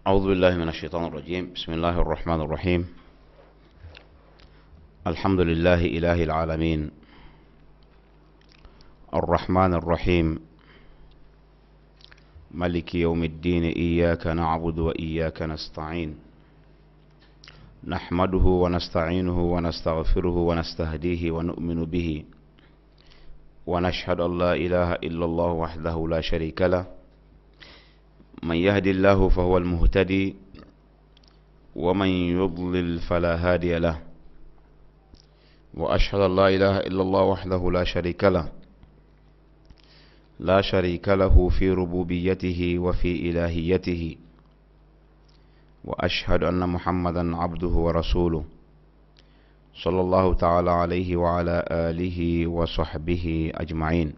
أعوذ بالله من الشيطان الرجيم. بسم الله الرحمن الرحيم. الحمد لله إله العالمين الرحمن الرحيم ملك يوم الدين، إياك نعبد وإياك نستعين، نحمده ونستعينه ونستغفره ونستهديه ونؤمن به، ونشهد أن لا إله إلا الله وحده لا شريك له. من يهد الله فهو المهتدي، ومن يضلل فلا هادي له. وأشهد أن لا إله إلا الله وحده لا شريك له، لا شريك له في ربوبيته وفي إلهيته. وأشهد أن محمدا عبده ورسوله صلى الله تعالى عليه وعلى آله وصحبه أجمعين.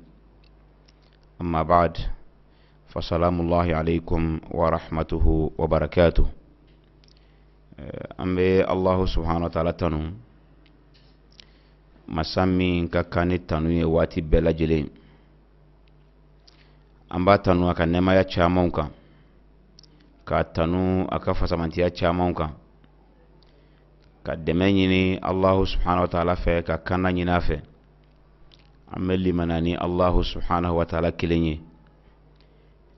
أما بعد، فسلام الله عليكم ورحمته وبركاته. An bɛ Allahu subhanahu wa ta'ala tanu, masa min ka kan ni tanu ye waati bɛɛ lajɛlen. An b'a tanu a ka nɛɛmaya camanw kan, k'a tanu a ka fasamantiya camanw kan, ka dɛmɛ ɲini Allahu subhanahu wa ta'ala fɛ, ka kanda ɲini a fɛ. An bɛ limana ni Allahu subhanahu wa ta'ala kelen ye.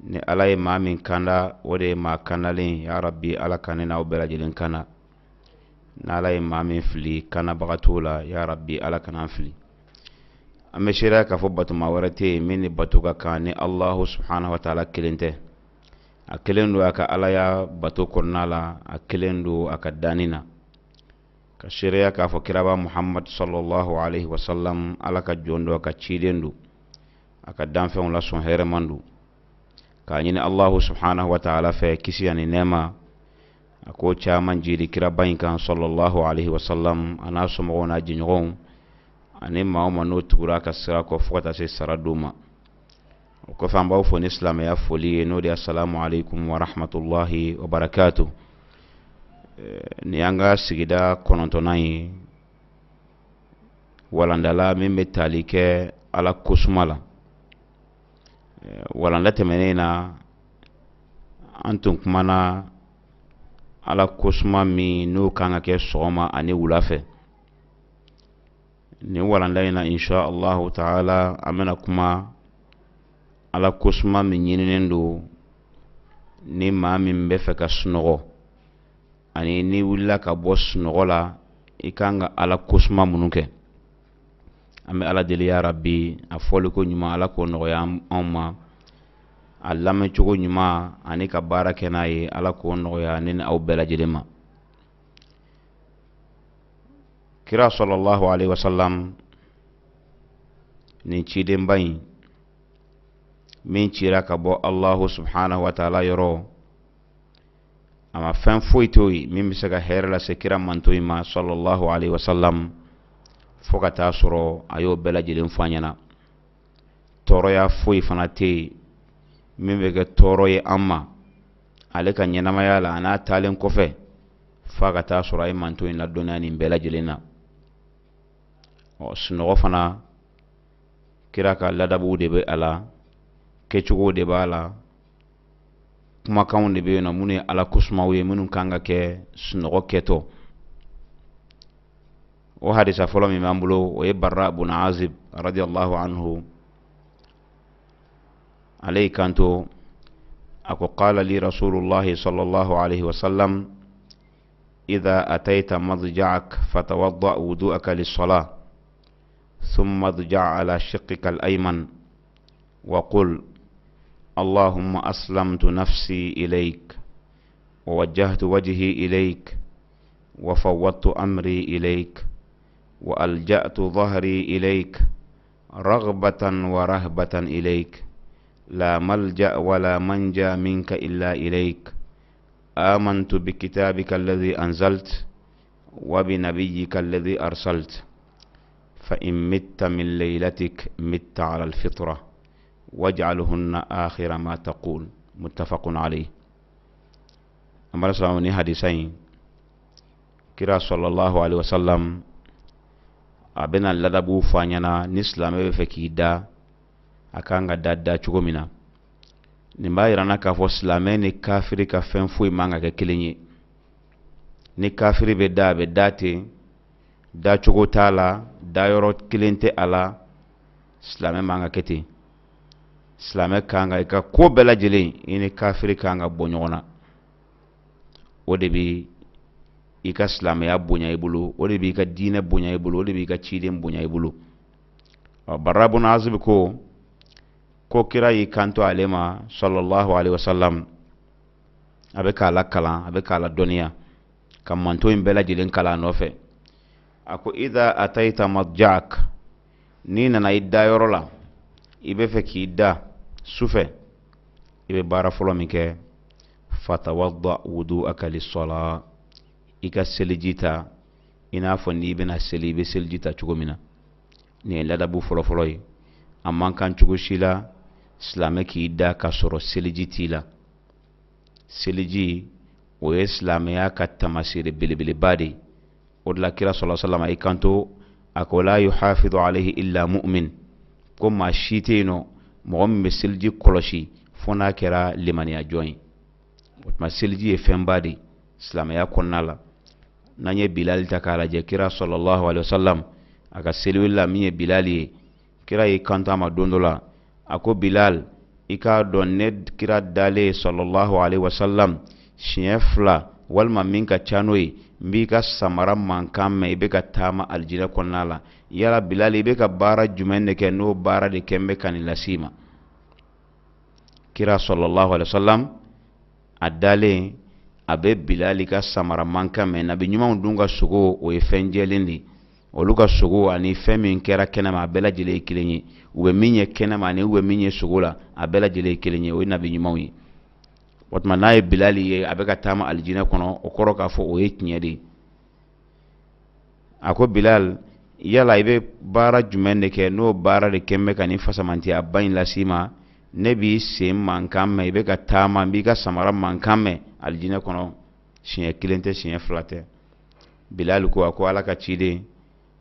Ni Ala ye maa min kanda, o de ye maa kandalen. Ya Rabbi, Ala ka ne n'aw bɛɛ lajɛlen kanda. N'Ala ye maa min fili, kandabaga t'o la. Ya Rabbi, Ala kana an fili. An bɛ seereya k'a fɔ batoma wɛrɛ tɛ yen min ni bato ka kan ni Allahu subhanahu wa ta'ala kelen tɛ. A kelen don a ka Alaya bato kɔnɔna la, a kelen don a ka danni na. Ka seereya k'a fɔ kiraba Muhammad sallallahu alaihi wasallam, Ala ka jɔn don, a ka ciden don, a ka danfɛnw la sɔn hɛrɛman don. K'a ɲini Allahu subhanahu wa ta'ala fɛ kisi ani nɛɛma, a k'o caman jiri kiraba in kan sallallahu alaihi wasallam, a n'a somɔgɔw n'a jɛɲɔgɔnw ani maa o maa n'o tugura a ka sira kɔ fo ka taa se sara don ma. O kɔfɛ, an b'aw fo ni silamɛya foli ye, n'o de ye assalamu alaikum wa rahmatullahi wa barakatuh. Nin y'an ka sigida 9nan ye walandala min bɛ tali kɛ Ala kosuma la. Walanda tɛmɛnen na, an tun kumana Ala kosuma min n'o kan ka kɛ sɔgɔma ani wula fɛ. Nin walanda in na, insha Allahu ta'ala, an bɛna kuma Ala kosuma min ɲininen don ni maa min bɛ fɛ ka sunɔgɔ, ani n'i wulila ka bɔ sunɔgɔ la, i kan ka Ala kosuma minnu kɛ. An bɛ Ala deli, ya Rabbi, a fɔliko ɲuman, Ala k'o nɔgɔya anw ma, a lamɛncogo ɲuman ani ka baara kɛ n'a ye, Ala k'o nɔgɔya ne ni aw bɛɛ lajɛlen ma. Kira sallallahu alaihi wasallam, nin cidenba in min cira ka bɔ Allahu subhanahu wa ta'ala yɔrɔ, a ma fɛn foyi to yen min bɛ se ka hɛrɛ lase kira manto in ma sallallahu alaihi wasallam fo ka taa sɔrɔ a y'o bɛɛ lajɛlen fɔ an ɲɛna. Tɔɔrɔya foyi fana tɛ yen min bɛ kɛ tɔɔrɔ ye an ma ale ka ɲɛnamaya la a n'a taalen kɔfɛ, f'a ka taa sɔrɔ a ye manto in ladɔnniya nin bɛɛ lajɛlen na. Ɔ, sunɔgɔ fana, kira ka ladabuw de bɛ a la, kɛcogow de b'a la, kumakanw de bɛ yen nɔ minnu ye Ala kosumaw ye, minnu kan ka kɛ sunɔgɔ kɛtɔ. O hadisa fɔlɔ min b'an bolo, o ye Barra bun Azib radiyallahu anhu. Ale y'i kanto, a ko: qala li rasulullahi sallallahu alaihi wasallam, idha ataita madja'ak fatawadda wudu'aka lis-salah, thumma idja' ala shiqqika al-ayman wa qul: اللهم أسلمت نفسي إليك، ووجهت وجهي إليك، وفوضت أمري إليك، وألجأت ظهري إليك، رغبة ورهبة إليك، لا ملجأ ولا منجا منك إلا إليك، آمنت بكتابك الذي أنزلت وبنبيك الذي أرسلت، فإن مت من ليلتك مت على الفطرة، واجعلهن آخر ما تقول. متفق عليه. Amara salamu ni hadisa in, kira sallallahu alaihi wasallam a bɛna ladabu fɔ an ɲɛna ni silamɛ bɛ fɛ k'i da, a kan ka da da cogo min na. Nin b'a yira an na k'a fɔ silamɛ ni kafiri ka fɛn foyi man ka kɛ kelen ye. Ni kafiri bɛ da, a bɛ da ten, dacogo t'a la, dayɔrɔ kelen tɛ a la. Silamɛ man ka kɛ ten. Silamɛ kan ka i ka ko bɛɛ lajɛlen, i ni kafiri kan ka bɔ ɲɔgɔn na. O de bɛ i ka silamɛya bonya i bolo, o de b'i ka diinɛ bonya i bolo, o de b'i ka ciden bonya i bolo. Ɔ, Bara bun Azib ko kira y'i kanto ale ma sallallahu alaihi wasallam, a bɛ k'a lakalan, a bɛ k'a ladɔnniya, ka manto in bɛɛ lajɛlen kalan a nɔfɛ. A ko idha ataita madja'ak, n'i nana i dayɔrɔ la, i bɛ fɛ k'i da sufɛ, i bɛ baara fɔlɔ min kɛ, fatawadda wudu'aka lis-sala, i ka seliji ta i n'a fɔ n'i bɛna seli, i bɛ seliji ta cogo min na. Nin ye ladabu fɔlɔfɔlɔ ye. A man kan cogo si la silamɛ k'i da ka sɔrɔ seliji t'i la. Seliji, o ye silamɛya ka tamaseere belebeleba de ye. O de la kira sɔlɔ salam a y'i kanto, a ko la yuhafidu alayhi illa mu'min, ko maa si tɛ yen nɔ mɔgɔ min bɛ seliji kɔlɔsi fo n'a kɛra limaniya jɔn ye. O tuma seliji ye fɛnba de ye silamɛya kɔnɔna la. N'an ye Bilali ta k'a lajɛ, kira sɔlɔlahu alayhi wa sallam a ka seliwele la min ye Bilali ye, kira y'i kanto a ma don dɔ la, a ko Bilal, i k'a dɔn ne kira dalen sɔlɔlahu alayhi wa sallam siɲɛ 2 walima min ka ca n'o ye, n b'i ka samara mankan mɛn i bɛ ka taama alijinɛ kɔnɔna la. Yala Bilal, i bɛ ka baara jumɛn de kɛ n'o baara de kɛ n bɛ ka nin las'i ma? Kira sɔlɔlahu alayhi wa sallam a dalen a bɛ Bilali ka samara mankan mɛn. Nabi ɲumanw dun ka sogo, o ye fɛn jɛlen de ye. Olu ka sogo ani fɛn min kɛra kɛnɛma, a bɛɛ lajɛlen ye kelen ye. U bɛ min ye kɛnɛma ani u bɛ min ye sogo la, a bɛɛ lajɛlen ye kelen ye. O ye nabi ɲumanw ye. O tuma n'a ye Bilali ye a bɛ ka taama alijinɛ kɔnɔ, o kɔrɔ k'a fɔ o ye tiɲɛ de ye. A ko Bilal, yala i bɛ baara jumɛn de kɛ n'o baara de kɛ n bɛ ka nin fasamantiyaba in las'i ma? Ne b'i sen mankan mɛn i bɛ ka taama, n b'i ka samara mankan mɛn alijinɛ kɔnɔ, siɲɛ 1 tɛ, siɲɛ 2 tɛ. Bilal ko, a ko Ala ka ciden,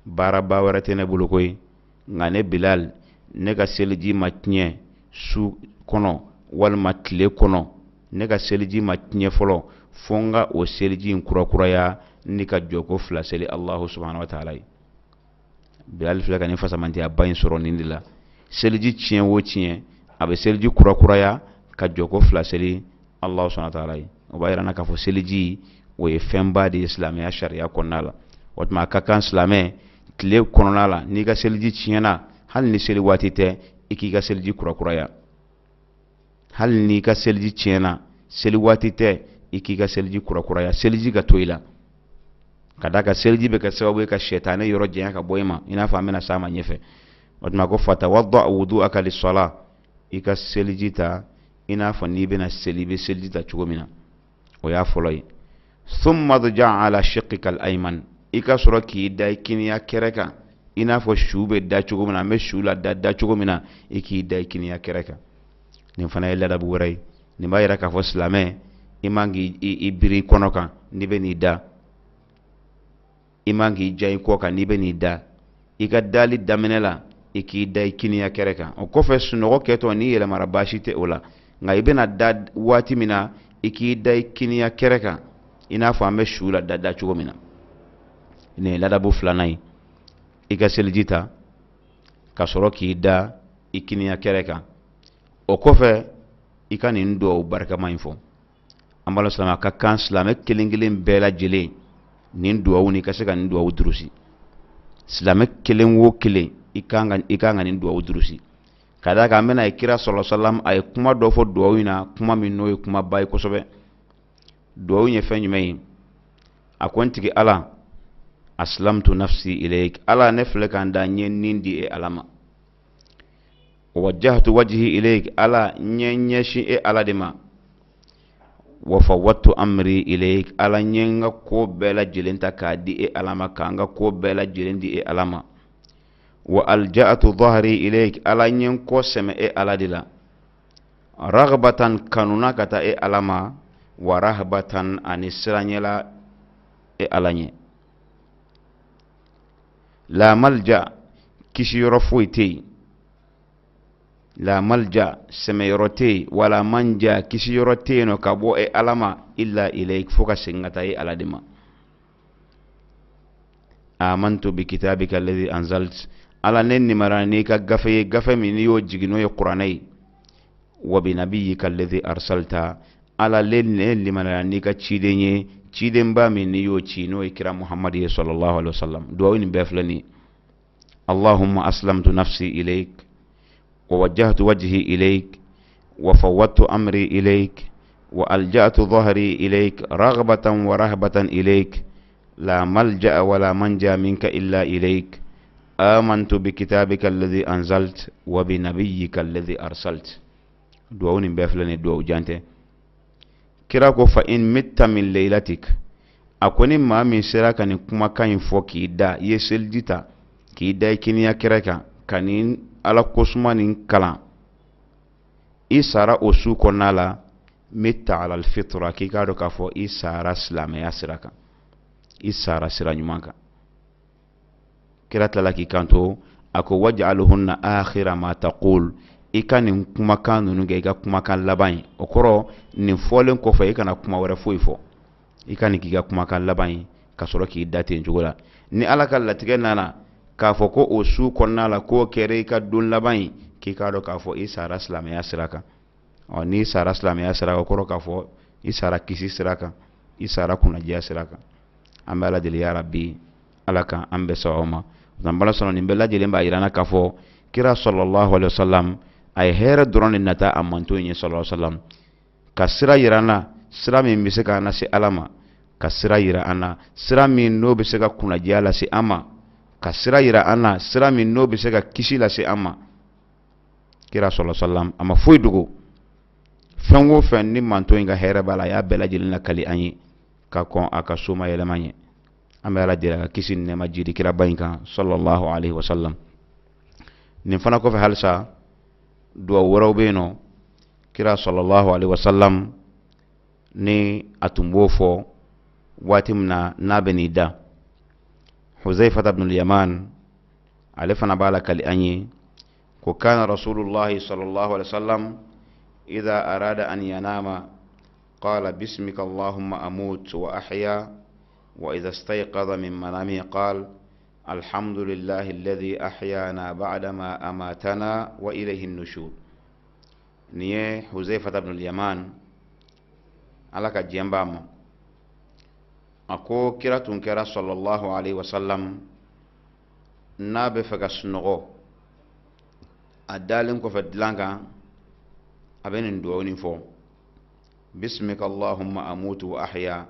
baaraba wɛrɛ tɛ ne bolo koyi, nka ne Bilal, ne ka seliji ma tiɲɛ su kɔnɔ walima tile kɔnɔ, ne ka seliji ma tiɲɛ fɔlɔ fo n ka o seliji in kurakuraya ni ka jɔko 2 seli Alahu subahana wa taala ye. Bilal filɛ ka nin fasamantiyaba in sɔrɔ nin de la. Seliji tiɲɛ o tiɲɛ, a bɛ seliji kurakuraya ka jɔko 2 seli Alahu subahana wa taala ye. O b'a yira n na k'a fɔ seliji, o ye fɛnba de ye silamɛya sariya kɔnɔna la. O tuma a ka kan silamɛ tile kɔnɔna la, n'i ka seliji tiɲɛna, hali ni seli waati tɛ, i k'i ka seliji kurakuraya. Hali n'i ka seliji tiɲɛna, seli waati tɛ, i k'i ka seliji kurakuraya, seliji ka to i la. Ka d'a kan seliji bɛ kɛ sababu ye ka sɛtanɛ yɔrɔ janya ka bɔ i ma, i n'a fɔ an bɛna s'a ma ɲɛfɛ. O tuma ko fatawadda wudu'aka lis-sala, i ka seliji ta i n'a fɔ n'i bɛna seli, i bɛ seliji ta cogo min na. O y'a fɔlɔ ye. Thumma dja ala shiqqika al-ayman, i ka sɔrɔ k'i da i kiniya kɛrɛ kan, i n'a fɔ su bɛ da cogo min na, an bɛ su la da cogo min na, i k'i da i kiniya kɛrɛ kan. Nin fana ye ladabu wɛrɛ ye. Nin b'a yira k'a fɔ silamɛ, i man k'i biri i kɔnɔ kan n'i bɛ n'i da, i man k'i ja i kɔ kan n'i bɛ n'i da. I ka dali daminɛ la, i k'i da i kiniya kɛrɛ kan. O kɔfɛ sunɔgɔ kɛtɔ, n'i yɛlɛmara, baasi tɛ o la, nka i bɛna da waati min na, i k'i da i kiniya kɛrɛ kan, i n'a fɔ an bɛ su la da cogo min na. Nin ye ladabu filanan ye. I ka seliji ta ka sɔrɔ k'i da i kiniya kɛrɛ kan. O kɔfɛ i ka nin duwawu barikama in fɔ. An b'a silamɛ, a ka kan silamɛ kelen kelen bɛɛ lajɛlen nin duwawu nin, i ka se ka nin duwawu durusi. Silamɛ kelen o kelen, i kan ka nin duwawu durusi. Ka d'a kan an bɛna ye kira sɔlɔ salam a ye kuma dɔ fɔ duwawu in na, kuma min n'o ye kumaba ye kosɛbɛ. Duwawu in ye fɛn jumɛn ye? A ko n tigi Ala, aslamtu nafsi ilayk, Ala ne filɛ k'an da, n ye nin di e Ala ma. Wajjahtu wajhi ilayk, Ala n ye ɲɛsin e Ala de ma. Wa fawwadtu amri ilayk, Ala n ye n ka ko bɛɛ lajɛlen ta k'a di e Ala ma, k'an ka ko bɛɛ lajɛlen di e Ala ma. Wa alja'atu dhahri ilayk, Ala n ye n kɔ sɛmɛ e Ala de la. Ragbatan, kanuna ka taa e Ala ma, wa rahbatan, ani siranɲɛla e Ala ɲɛ. La malja, kisiyɔrɔ foyi tɛ yen. La malja, sɛmɛyɔrɔ tɛ yen, wala manja, kisiyɔrɔ tɛ yen nɔ ka bɔ e Ala ma, illa ilayk, fo ka segin ka taa e Ala de ma. Amantu bi kitabika alladhi anzalt, Ala ne nimara n'i ka gafe ye, gafe min n'i y'o jigin n'o ye kuranɛ ye. Wa bi nabiyyika alladhi arsalta, Ala le ne limaniyara n'i ka ciden ye, cidenba min n'i y'o ci n'o ye kira Muhammad ye sallallahu alaihi wasallam. Duwawu nin bɛɛ filɛ nin ye. Allahumma aslamtu nafsi ilayk wa wajjahtu wajhi ilayk wa fawwadtu amri ilayk wa alja'tu dhahri ilayk raghbatan wa rahbatan ilayk la malja'a wa la manja minka illa ilayk amantu bi kitabika alladhi anzalt wa bi nabiyyika alladhi arsalt. Duwawu nin bɛɛ filɛ nin ye, duwawu jan tɛ. Kira ko fa in mitta min laylatik, a ko ni maa min sera ka nin kumakan in fɔ k'i da, i ye seliji ta k'i da i kiniya kɛrɛ kan ka nin Ala kosuma nin kalan, i sara o su kɔnɔna la, mitta ala alfitra, k'i k'a dɔn k'a fɔ i sara silamɛya sira kan, i sara sira ɲuman kan. Kira tilala k'i kanto a ko waj'alhunna akhira ma taqul, i ka nin kumakan ninnu kɛ i ka kumakan laban ye. O kɔrɔ nin fɔlen kɔfɛ i kana kuma wɛrɛ foyi fɔ, i ka nin k'i ka kumakan laban ye ka sɔrɔ k'i da ten cogo la. Ni Ala ka latigɛ nana k'a fɔ ko o su kɔnɔna la k'o kɛra i ka don laban ye, k'i k'a dɔn k'a fɔ i sara silamɛya sira kan. Ɔ n'i sara silamɛya sira kan, o kɔrɔ k'a fɔ i sara kisi sira kan, i sara kunnadiya sira kan. An bɛ Ala deli ya Rabbi, Ala ka an bɛɛ sababu ma. N'an bala sɔrɔ nin bɛɛ lajɛlen b'a yira an na k'a fɔ kira sallallahu alaihi wasallam a ye hɛrɛ dɔrɔn de nata a manton ye sallallahu alaihi wasallam, ka sira yira an na, sira min bɛ se k'an lase Ala ma, ka sira yira an na, sira min n'o bɛ se ka kunnadiya lase an ma, ka sira yira an na, sira min n'o bɛ se ka kisi lase an ma. Kira sallallahu alaihi wasallam a ma foyi dogo, fɛn o fɛn ni manton in ka hɛrɛ b'a la, a y'a bɛɛ lajɛlen lakali an ye ka kɔn a ka soma yɛlɛma ɲɛ. An bɛ Ala deli a ka kisi ni nɛɛma jidi kiraba in kan sallallahu alaihi wasallam. Nin fana kɔfɛ halisa duwawu wɛrɛw bɛ yen nɔ kira sallallahu alaihi wasallam ni a tun b'o fɔ waati min na n'a bɛ n'i da. Huzaifata ibn al-Yaman ale fana b'a lakali an ye ko kana rasulullahi sallallahu alaihi wasallam idha arada an yanama qala bismika allahumma amut wa ahya wa idha istayqadha min manamihi qala alhamdulillahi alladhi ahyana ba'dama amatana wa ilayhi an-nushur. Nin ye Huzaifata ibn al-Yaman, Ala ka diɲɛ b'a ma, a ko kira tun kɛra sallallahu alaihi wasallam n'a bɛ fɛ ka sunɔgɔ, a dalen kɔfɛ dilan kan, a bɛ nin duwawu nin fɔ: bismika allahumma amutu wa ahya.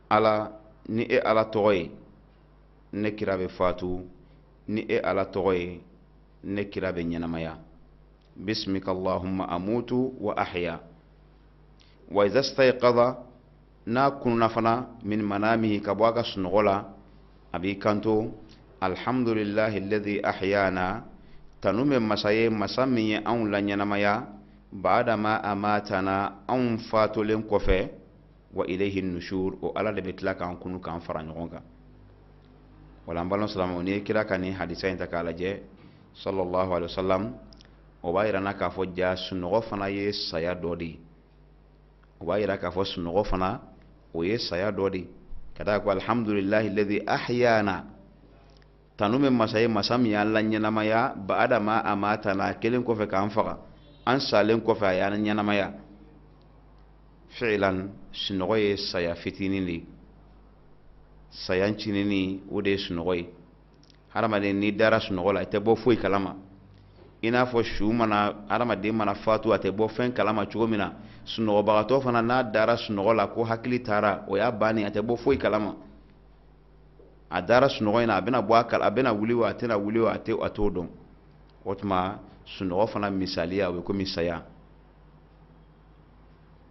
Ala, ni e Ala tɔgɔ ye ne kira bɛ fatu, ni e Ala tɔgɔ ye ne kira bɛ ɲɛnamaya. Bismika allahumma amutu wa ahya. Wa iza stayqadha, n'a kununa fana, min manamihi, ka bɔ a ka sunɔgɔ la, a b'i kanto alhamdulillahi alladhi ahyana, tanu bɛ masa ye, masa min ye anw laɲɛnamaya, baadama amatana, anw fatolen kɔfɛ, wa ilayhi nushur, o Ala de bɛ tila k'an kunu k'an fara ɲɔgɔn kan. Wala an balima silamɛw, n'i ye kira ka nin hadisa in ta k'a lajɛ sallallahu alaihi wasallam, o b'a yira n na k'a fɔ ja sunɔgɔ fana ye saya dɔ de ye. O b'a yira k'a fɔ sunɔgɔ fana o ye saya dɔ de ye, ka d'a kan alhamdulillahi alladhi ahyana, tanu bɛ masa ye, masa min y'an laɲɛnamaya, baadama amatana, kelen kɔfɛ k'an faga, an salen kɔfɛ a y'an ɲɛnamaya. Fi'lan, sunɔgɔ ye saya fitinin de ye, saya ncininin o de ye sunɔgɔ ye. Hadamaden n'i dara sunɔgɔ la, i tɛ bɔ foyi kalama, i n'a fɔ su mana hadamaden mana fatu a tɛ bɔ fɛn kalama cogo min na, sunɔgɔbagatɔ fana n'a dara sunɔgɔ la ko hakili taara, o y'a bannen, a tɛ bɔ foyi kalama. A dara sunɔgɔ in na, a bɛna bɔ a kala, a bɛna wuli wa a tɛna wuli wa, a t'o dɔn. O tuma sunɔgɔ fana misaliya o bɛ komi saya.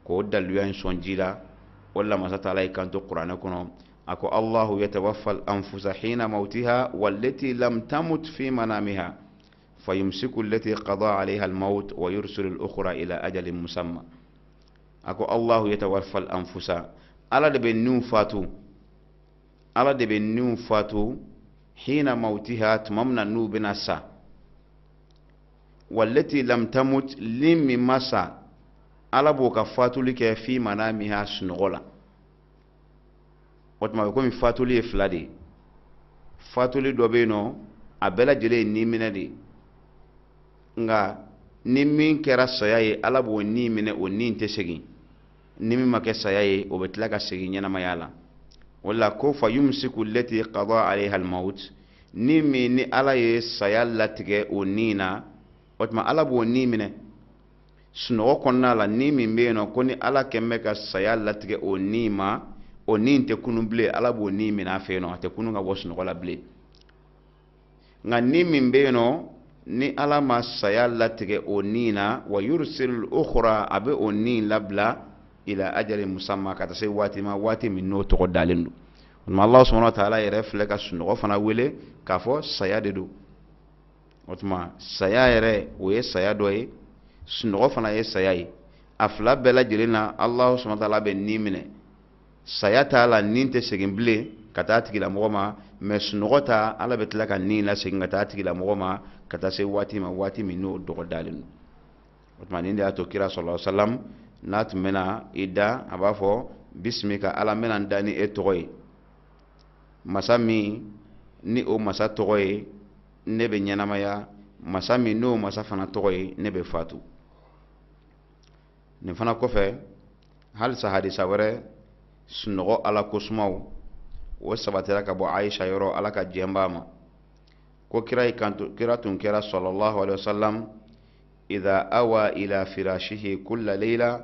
K'o daluya in sɔn ji la, o la masa taala y'i kanto kuranɛ kɔnɔ, a ko allahu yatawaffa al-anfusa hina mawtiha wallati lam tamut fi manamiha fayumsiku allati qada alayha al-maut wa yursilu al-ukhra ila ajalin musamma. A ko allahu yatawaffa al-anfusa, Ala de bɛ niw fatu, Ala de bɛ niw fatu, hina mawtiha, tuma min na n'u bɛna sa, Wallati lam tamut, ni min ma sa, Ala b'o ka fatuli kɛ fi manamiha, sunɔgɔ la. O tuma komi fatuli ye fila de ye, fatuli dɔ bɛ yen nɔ, a bɛɛ lajɛlen ye ni minɛ de ye, nka ni min kɛra saya ye, Ala b'o ni minɛ, o ni tɛ segin. Ni min ma kɛ saya ye, o bɛ tila ka segin ɲɛnamaya la. O la ko fa yumsiku lati qada alayha almaut, ni min ni Ala ye saya latigɛ o ni na, o tuma Ala b'o ni minɛ sunɔgɔ kɔnɔna la. Ni min bɛ yen nɔ ko ni Ala kɛn bɛ ka saya latigɛ o ni ma, o ni tɛ kunun bilen, Ala b'o ni minɛ a fɛ yen nɔ, a tɛ kunun ka bɔ sunɔgɔ la bilen. Nka ni min bɛ yen nɔ ni Ala ma saya latigɛ o ni na, wa yursilul ukhra, a bɛ o ni labila ila ajali musamma, ka taa se waati ma, waati min n'o tɔgɔ dalen don. O tuma Allah subhanahu wa ta'ala yɛrɛ filɛ ka sunɔgɔ fana wele k'a fɔ saya de don. O tuma saya yɛrɛ, o ye saya dɔ ye, sunɔgɔ fana ye saya ye. A fila bɛɛ lajɛlen na, Allah subhanahu wa ta'ala bɛ ni minɛ. Saya t'a la, ni tɛ segin bilen ka taa tigilamɔgɔ ma, mɛ sunɔgɔ ta, Ala bɛ tila ka ni lasegin ka taa tigilamɔgɔ ma ka taa se waati ma, waati min n'o dɔgɔ dalen don. O tuma nin de y'a to kira sallallahu alaihi wasallam, n'a tun bɛna i da, a b'a fɔ: bisimika, Ala, n bɛna n da ni e tɔgɔ ye, masa min ni o masa tɔgɔ ye ne bɛ ɲɛnamaya, masa min n'o masa fana tɔgɔ ye ne bɛ fatu. Nin fana kɔfɛ, halisa hadisa wɛrɛ, sunɔgɔ Ala kosumaw, o sabatira ka bɔ Aisha yɔrɔ, Ala ka jɛn b'a ma, ko kira yi kanto, kira tun kɛra sallallahu alaihi wasallam, idha awa ila firashihi kulla layla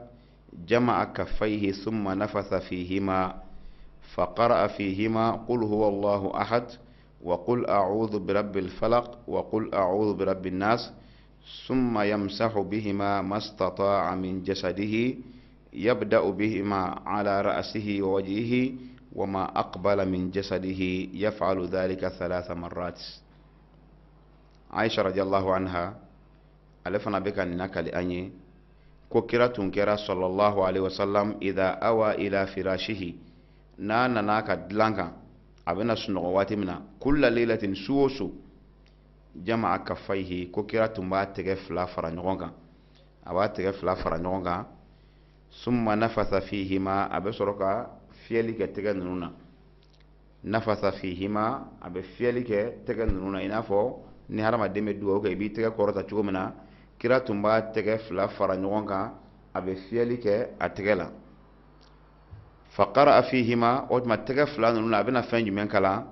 jama'a kaffayhi thumma nafatha fihima فقرأ فيهما قل هو الله أحد وقل أعوذ برب الفلق وقل أعوذ برب الناس، ثم يمسح بهما ما استطاع من جسده، يبدأ بهما على رأسه ووجهه وما أقبل من جسده، يفعل ذلك ثلاث مرات. عائشة رضي الله عنها ale fana bɛ ka nin lakali an ye ko kira tun kɛra sallallahu alaihi wasallam, idha awa ila firashihi, n'a nana ka dilan kan, a bɛna sunɔgɔ waati min na, kulla laylatin, su o su, jama'a kaffayhi, ko kira tun b'a tɛgɛ fila fara ɲɔgɔn kan, a b'a tɛgɛ fila fara ɲɔgɔn kan, summa nafatha fihima, a bɛ sɔrɔ ka fiyɛli kɛ tɛgɛ ninnu na, nafatha fihima, a bɛ fiyɛli kɛ tɛgɛ ninnu na, i n'a fɔ ni hadamaden bɛ dugawu kɛ, i b'i tɛgɛ kɔrɔta cogo min na. Kira tun b'a tɛgɛ fila fara ɲɔgɔn kan, a bɛ fiyɛli kɛ a tɛgɛ la. Faqara'a fihima, o tuma tɛgɛ fila ninnu na, a bɛna fɛn jumɛn kalan?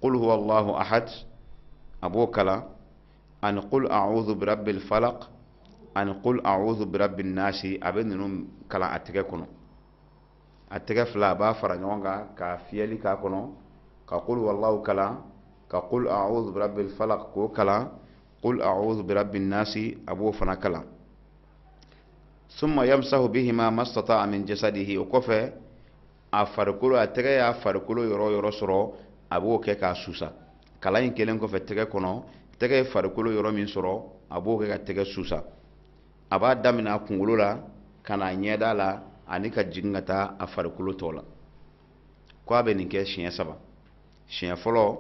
Qul huwa Allahu ahad, a b'o kalan, ani qul a'udhu birabbil falaq, ani qul a'udhu birabbin nasi, a bɛ ninnu kalan a tɛgɛ kɔnɔ. A tɛgɛ fila, a b'a fara ɲɔgɔn kan ka fiyɛli k'a kɔnɔ, ka qul wallahu kalan, ka qul a'udhu birabbil falaq k'o kalan, qul a'udhu birabbin nasi, a b'o fana kalan. Summa yamsahu bihima mastata'a min jasadihi, o kɔfɛ a farikolo, a tɛgɛ y'a farikolo yɔrɔ o yɔrɔ sɔrɔ, a b'o kɛ k'a susa. Kalan in kelen kɔfɛ tɛgɛ kɔnɔ, tɛgɛ ye farikolo yɔrɔ min sɔrɔ, a b'o kɛ ka tɛgɛ susa. A b'a daminɛ a kunkolo la ka na a ɲɛda la ani ka jigin ka taa a farikolo tɔ la. Ko a bɛ nin kɛ siɲɛ saba. Siɲɛ fɔlɔ,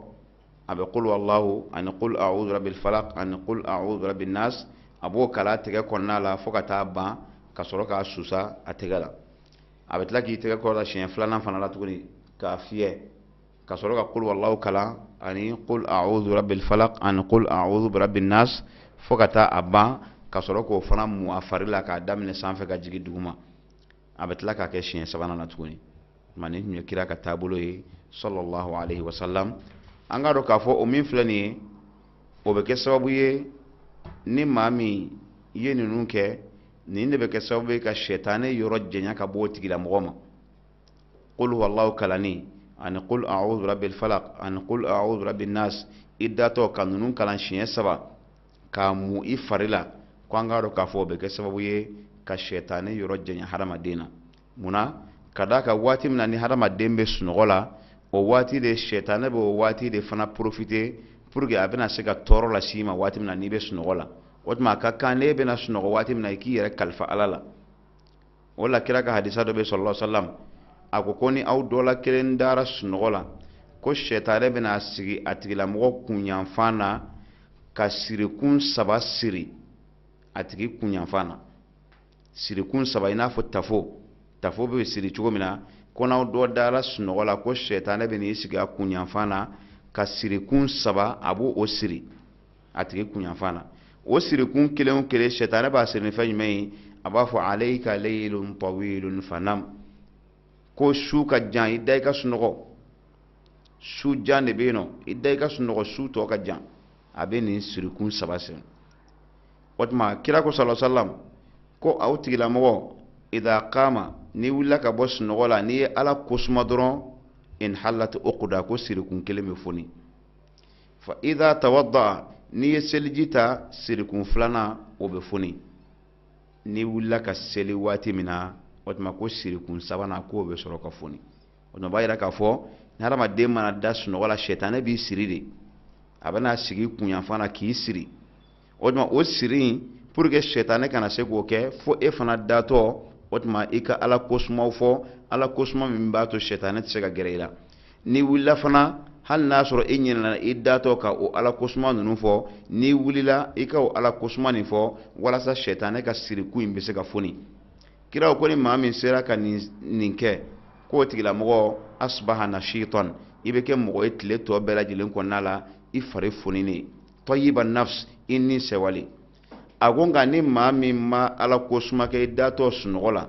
a bɛ qul wallahu ani qul a'udhu rabbil falaq ani qul a'udhu rabbin nas, a b'o kalan tɛgɛ kɔnɔna la fo ka taa ban, ka sɔrɔ k'a susa a tɛgɛ la. A bɛ tila k'i tɛgɛ kɔrɔta siɲɛ filanan fana la tuguni k'a fiyɛ, ka sɔrɔ ka qul wallahu kalan ani qul a'udhu rabbil falaq ani qul a'udhu birabbin nas fo ka taa a ban, ka sɔrɔ k'o fana mu a fari la k'a daminɛ sanfɛ ka jigin duguma. A bɛ tila k'a kɛ siɲɛ sabanan na tuguni. Tuma nin tun ye kira ka taabolo ye sallallahu alaihi wasallam. An k'a dɔn k'a fɔ o min filɛ nin ye, o bɛ kɛ sababu ye, ni maa min ye ninnu kɛ, nin de bɛ kɛ sababu ye ka sɛtanɛ yɔrɔ janya ka bɔ o tigilamɔgɔ ma. Qul huwallahu kalanni ani qul a'udhu birabbil falaq ani qul a'udhu birabbin nas, i datɔ ka ninnu kalan siɲɛ saba k'a mu i fari la, ko an k'a dɔn k'a fɔ o bɛ kɛ sababu ye ka sɛtanɛ yɔrɔ janya hadamaden na. Munna? Ka d'a kan waati min na ni hadamaden bɛ sunɔgɔ la, o waati de sɛtanɛ bɛ o waati de fana profiter pour que a bɛna se ka tɔɔrɔ lase i ma waati min na n'i bɛ sunɔgɔ la. O tuma a ka kan n'e bɛna sunɔgɔ waati min na, i k'i yɛrɛ kalifa Ala la. O la kira ka hadisa dɔ bɛ sallallahu alaihi wasallam, a ko ko ni aw dɔ la kelen dara sunɔgɔ la, ko sɛtanɛ bɛna sigi a tigilamɔgɔ kunyanfan na ka sirikun saba siri. a tigi kunyanfan na, sirikun saba, i n'a fɔ tafo, tafo bɛ siri cogo min na. Ko n'aw dɔ dara sunɔgɔ la, ko sɛtanɛ bɛ n'i sigi a kunyanfan na ka sirikun saba, a b'o o siri a tigi kunyanfan na. O sirikun kelen o kelen, sɛtanɛ b'a siri ni fɛn jumɛn ye? A b'a fɔ: alayka laylun tawilun fanam, ko su ka jan, i da i ka sunɔgɔ, su jan de bɛ yen nɔ, i da i ka sunɔgɔ, su tɔ ka jan. A bɛ nin sirikun saba siri. O tuma kira ko sala salam ko aw tigilamɔgɔ, idha qama, n'i wulila ka bɔ sunɔgɔ la, n'i ye Ala kosuma dɔrɔn, inhallat uqda, ko sirikun kelen bɛ foni. Fa idha tawadda, n'i ye seliji ta, sirikun filanan o bɛ foni. N'i wulila ka seli waati min na, o tuma ko sirikun sabanan k'o bɛ sɔrɔ ka foni. O tuma b'a yira k'a fɔ ni hadamaden mana da sunɔgɔ la, sɛtanɛ b'i siri de, a bɛna sigi kunyanfan na k'i siri. O tuma o siri in, pour que sɛtanɛ kana se k'o kɛ, fo e fana datɔ, o tuma i ka Ala kosumaw fɔ, Ala kosuma min b'a to sɛtanɛ tɛ se ka gɛrɛ i la. N'i wulila fana, hali n'a sɔrɔ e ɲinɛna i datɔ ka o Ala kosuma ninnu fɔ, n'i wulila, i ka o Ala kosuma nin fɔ walasa sɛtanɛ ka sirikun in bɛ se ka foni. Kira ko ni maa min sera ka nin kɛ, k'o tigilamɔgɔ asbaha nashitan, i bɛ kɛ mɔgɔ ye tile tɔ bɛɛ lajɛlen kɔnɔna la, i fari foninen, tayyiba nafs, i ni sɛwale. A ko nka ni maa min ma Ala ko suma kɛ i datɔ sunɔgɔ la,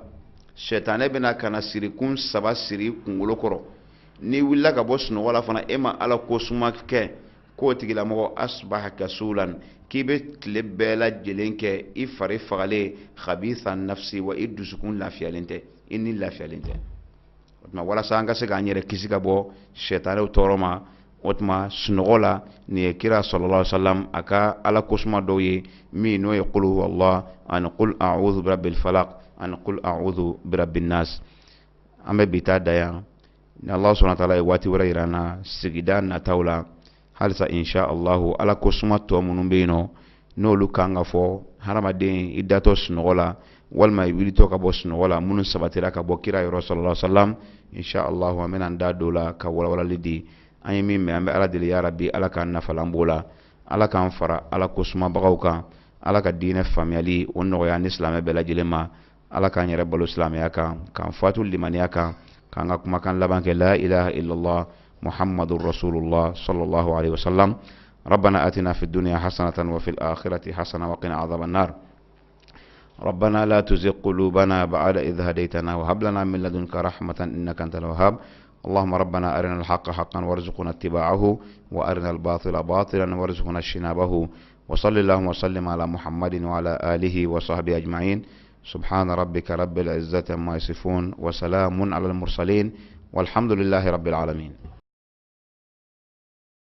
sɛtanɛ bɛna ka na sirikun saba siri kunkolo kɔrɔ. N'i wulila ka bɔ sunɔgɔ la fana, e ma Ala ko suma kɛ, k'o tigilamɔgɔ asbaha kasulan, k'i bɛ tile bɛɛ lajɛlen kɛ i fari fagalen, khabitha nafsi, wa i dusukun lafiyalen tɛ, i ni lafiyalen tɛ. O tuma walasa an ka se k'an yɛrɛ kisi ka bɔ sɛtanɛw tɔɔrɔ ma, o tuma sunɔgɔ la, nin ye kira sallallahu alaihi wasallam a ka Ala kosuma dɔw ye, min n'o ye qul huwallah ani qul a'udhu birabbil falaq ani qul a'udhu birabbin nas. An bɛ bi ta da yan. Ni Allah subhanahu wa ta'ala ye waati wɛrɛ yira an na sigida nataw la, halisa insha Allahu, Ala kosuma tɔ minnu bɛ yen nɔ, n'olu kan ka fɔ hadamaden i datɔ sunɔgɔ la walima i wulitɔ ka bɔ sunɔgɔ la, minnu sabatira ka bɔ kira yɔrɔ sallallahu alaihi wasallam, insha Allahu an bɛna an da don la ka walawalali di. An ye min mɛn, an bɛ Ala deli, ya Rabbi, Ala k'an nafalan b'o la, Ala k'an fara Ala kosumabagaw kan, Ala ka diinɛ faamuyali o nɔgɔya ni silamɛ bɛɛ lajɛlen ma, Ala k'an yɛrɛ balo silamɛya kan, k'an fatu limaniya kan, k'an ka kumakan laban kɛ la ilaha illallah muhammadur rasulullah sallallahu alaihi wasallam. ربنا آتنا في الدنيا حسنة وفي الآخرة حسنة وقنا عذاب النار. ربنا لا تزغ قلوبنا بعد إذ هديتنا وهب لنا من لدنك رحمة إنك أنت الوهاب. اللهم ربنا أرنا الحق حقا وارزقنا اتباعه، وأرنا الباطل باطلا وارزقنا اجتنابه. وصل اللهم وسلم على محمد وعلى آله وصحبه أجمعين. سبحان ربك رب العزة عما يصفون وسلام على المرسلين والحمد لله رب العالمين.